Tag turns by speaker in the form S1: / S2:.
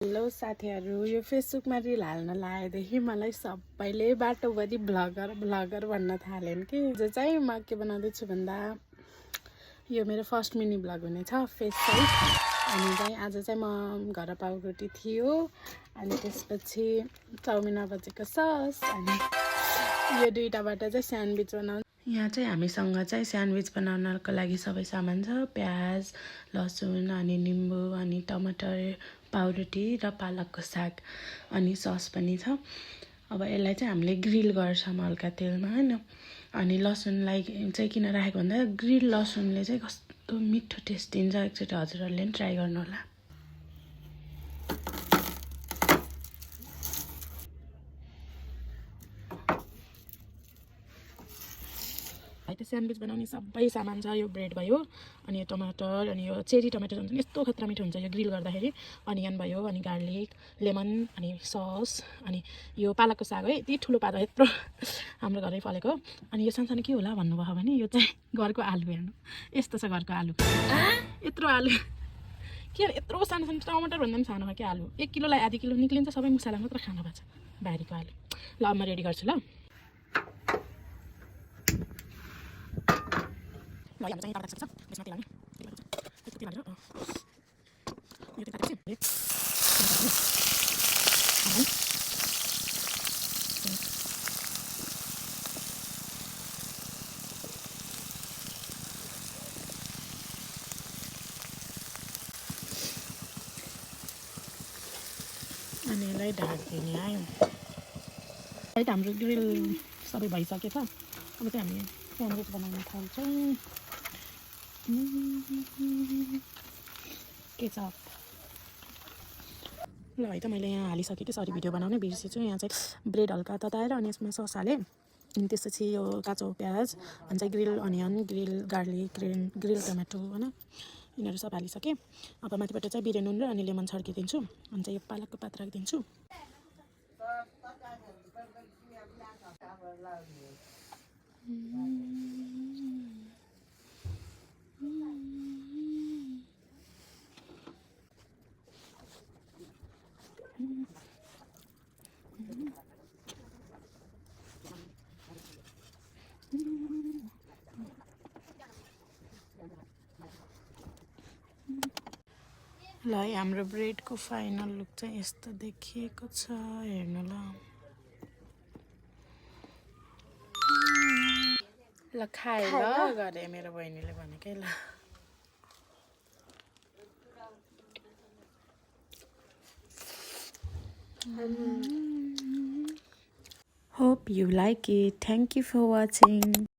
S1: Hello साथीहरू, यो फेसबुकमा रिल हाल्न लागेदेखि मलाई सबैले बाटोभरि भ्लगर भन्न थालेन् कि जो चाहिँ म के बनाउँदैछु भन्दा यो मेरो फर्स्ट मिनी भ्लग हुनेछ फेस चाहिँ। अनि चाहिँ आज चाहिँ म घर पाउरोटी थियो, अनि त्यसपछि चाउमिन बजेको सस, अनि यो दुईटाबाट चाहिँ स्यान्डविच बनाउँछु। यहाँ चाहिँ हामीसँग चाहिँ स्यान्डविच बनाउनको लागि सबै सामान छ। प्याज, लसुन, अनि निम्बु, अनि टमाटर, पाउरोटी र पालकको साग, अनि सस पनि छ। अब यसलाई चाहिँ हामीले ग्रिल गर्छौँ हल्का तेलमा हैन। अनि लसुनलाई चाहिँ किन राखेको भन्दा ग्रिल लसुनले चाहिँ कस्तो मिठो टेस्ट दिन्छ। एकचोटि हजुरहरूले पनि ट्राई गर्नु होला। त्यो स्यान्डविच बनाउने सबै सामान छ। यो ब्रेड भयो, अनि यो टमाटर, अनि यो चेरी टमाटर हुन्छ नि, यस्तो खतरा मिठो हुन्छ यो ग्रिल गर्दाखेरि। अनियन भयो, अनि गार्लिक, लेमन, अनि सस, अनि यो पालकको साग है, यति ठुलो पात यत्रो हाम्रो घरै फलेको। अनि यो सानसानो के होला भन्नुभयो भने यो चाहिँ घरको आलु। हेर्नु यस्तो छ घरको आलु, यत्रो आलु के यत्रो सानो सानो टमाटर भन्दा पनि सानो क्या आलु। 1 किलोलाई आधी किलो निक्लिन्छ, सबै मसाला मात्र खानु भएको छ बारीको आलु। ल म रेडी गर्छु ल। ल यहाँ चाहिँ तारा सक्छ यसमा तेल हाल्ने यस्तो तेल हालेर यो तेल तारेपछि अनि यसलाई ढाकिदिने आयो। है त हाम्रो ग्रिल सबै भइसकेछ। अब चाहिँ हामी स्यान्डविच बनाउन थाल्छौँ। केचप ल है त मैले यहाँ हालिसकेँ कि सरी भिडियो बनाउनै बिर्सेछु। यहाँ चाहिँ ब्रेड हल्का तताएर अनि यसमा सस हालेँ, अनि त्यसपछि यो काँचो प्याज, अनि चाहिँ grill onion, grill garlic, grill tomato होइन, यिनीहरू सब हालिसकेँ। अब माथिबाट चाहिँ बिरे नुन र अनि लेमन छर्किदिन्छु, अनि चाहिँ यो पालकको पात राखिदिन्छु। ल है हाम्रो ब्रेडको फाइनल लुक चाहिँ यस्तो देखिएको छ, हेर्नु ल। ल खाए ल गरे मेरो बहिनीले भनेकै ल। Hope you like it. Thank you for watching.